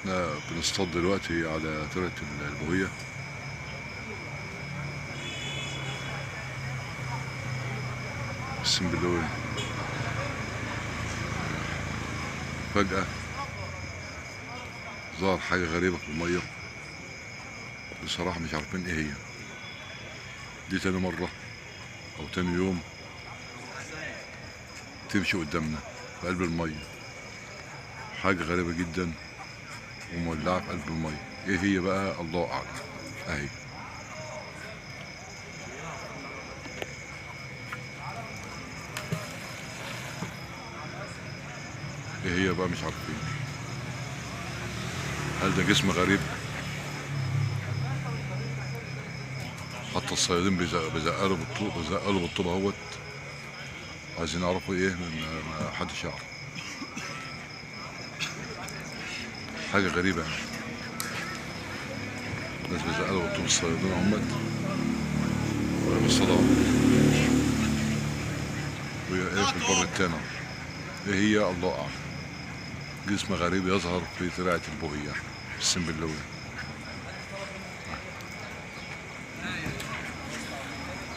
احنا بنصطاد دلوقتي على ترعة البوهية. السنبلاوية. فجأة ظهر حاجة غريبة في المية، بصراحة مش عارفين ايه هي. دي تاني مرة او تاني يوم تمشي قدامنا في قلب المية، حاجة غريبة جدا ومولعة في قلب المية. ايه هي بقى؟ الله اعلم. اهي ايه هي بقى؟ مش عارفين. هل ده جسم غريب؟ حتى الصيادين بيزقلوا بالطوب، بيزقلوا بالطوب اهوت، عايزين يعرفوا ايه، ما حدش يعرف. حاجة غريبة يعني. الناس بيزقلوا بالطوب، الصيادين اهمت بالصدى، وهي ايه في البر التاني. ايه هي؟ الله اعلم. جسم غريب يظهر في ترعة البوهية السنبلاوية.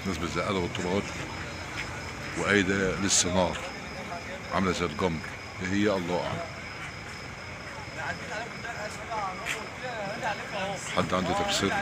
الناس بتزقلها بالطوبات، وقايدة لسه نار عاملة زي الجمر. ايه هي؟ الله اعلم. حد عنده تفسير؟